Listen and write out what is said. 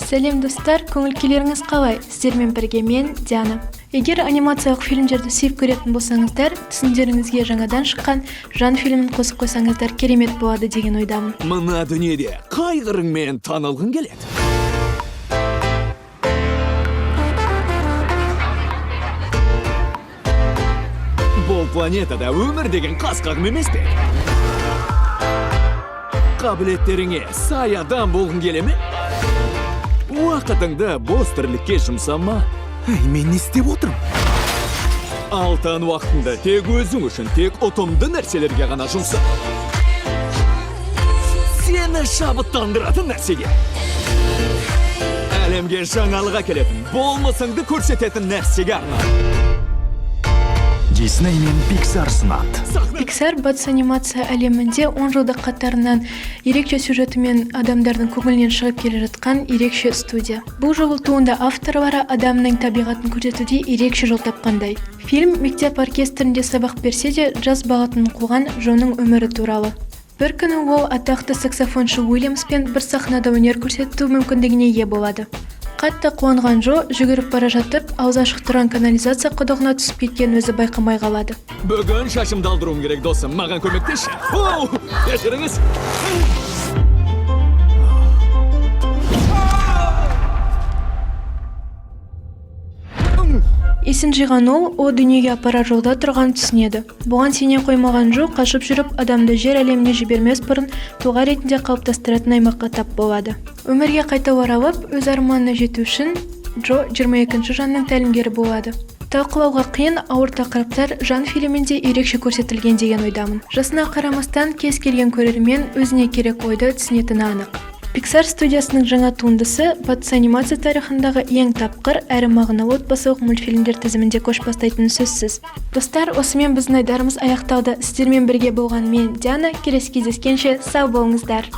Сәлем, достар! Көңіл күйлеріңіз қалай? Сіздермен бірге мен, Диана. Егер анимациялық фильмдерді сүйіп көретін болсаңыздар, тізімдеріңізге жаңадан шыққан «Жан» фильмін қосып қойсаңыздар, керемет болады деген ойдамын. Мына дүниеде қай қырыңмен танылғың келеді? Бұл планетада өмір деген қас қағым емес пе? Қабілеттеріңе сай адам болғың келе ме? Уақытыңды бос тірлікке жұмсама. Әй, мен не істеп отырмын? Алтын уақытыңды тек өзің үшін, тек ұтымды нәрселерге ғана жұмса. Сені шабыттандыратын нәрсеге. Әлемге жаңалық әкелетін, болмысыңды көрсететін нәрсеге арна. Дисней мен Пиксар ұсынады. Pixar батыс анимация әлемінде 10 жылдық қатарынан ерекше сюжетімен адамдардың көңілінен шығып келе жатқан ерекше студия. Бұл жолы туынды авторлары адамның табиғатын көрсетуде ерекше жол тапқандай. Фильм мектеп оркестрінде сабақ берсе де, джаз бағытын қуған Джоның өмірі туралы. Бір күні ол атақты саксофоншы Уильямспен бір сахнада өнер көрсету мүмкіндігіне ие болады. Қатты қуанған Джо жүгіріп бара жатып, аузы ашық тұрған канализация құдығына түсіп кеткенін өзі байқамай қалады. Бүгін шашымды алдыруым керек, досым. Маған көмектесші. Оу, кешіріңіз. Есін жиған ол о дүниеге апарар жолда тұрғанын түсінеді. Бұған сене қоймаған Джо қашып жүріп, адамды жер әлеміне жібермес бұрын тұлға ретінде қалыптастыратын аймаққа тап болады. Өмірге қайта оралып, өз арманына жету үшін Джо 22 жанның тәлімгері болады. Талқылауға қиын, ауыр тақырыптар «Жан» фильмінде ерекше көрсетілген деген ойдамын. Жасына қарамастан, кез келген көрермен өзіне керек ойды түсінетіні анық. Pixar студиясының жаңа туындысы батыс анимация тарихындағы ең тапқыр әрі мағыналы отбасылық мультфильмдер тізімінде көш бастайтыны сөзсіз. Достар, осымен біздің айдарымыз аяқталды. Сіздермен бірге болған мен, Диана. Келесі кездескенше сау болыңыздар.